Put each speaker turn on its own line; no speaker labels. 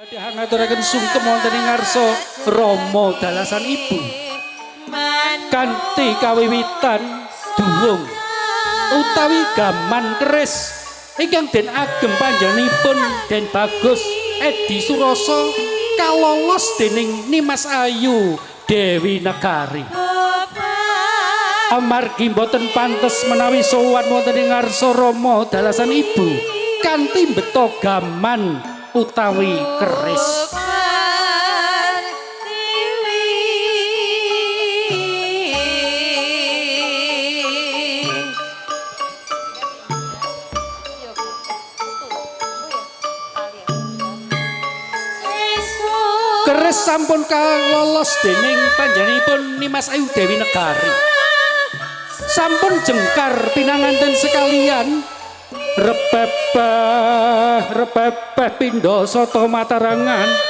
Badhe ngaturaken sungkem wonten ing ngarsa Rama dalasan Ibu kanthi kawiwitan duwung utawi gaman keris ingkang den agem panjenenganipun Den Bagus Edi Surasa kalolos dening Nimas Ayu Dewi Negari. Amargi mboten pantes menawi sowan wonten ing ngarsa Rama dalasan Ibu kanthi mbeta gaman utawi keris. Keris sampun kalolos dening panjenenganipun Nimas Ayu Dewi Negari. Sampun jengkar pinanganten sekalian, repepeh repepeh pindha sata matarangan.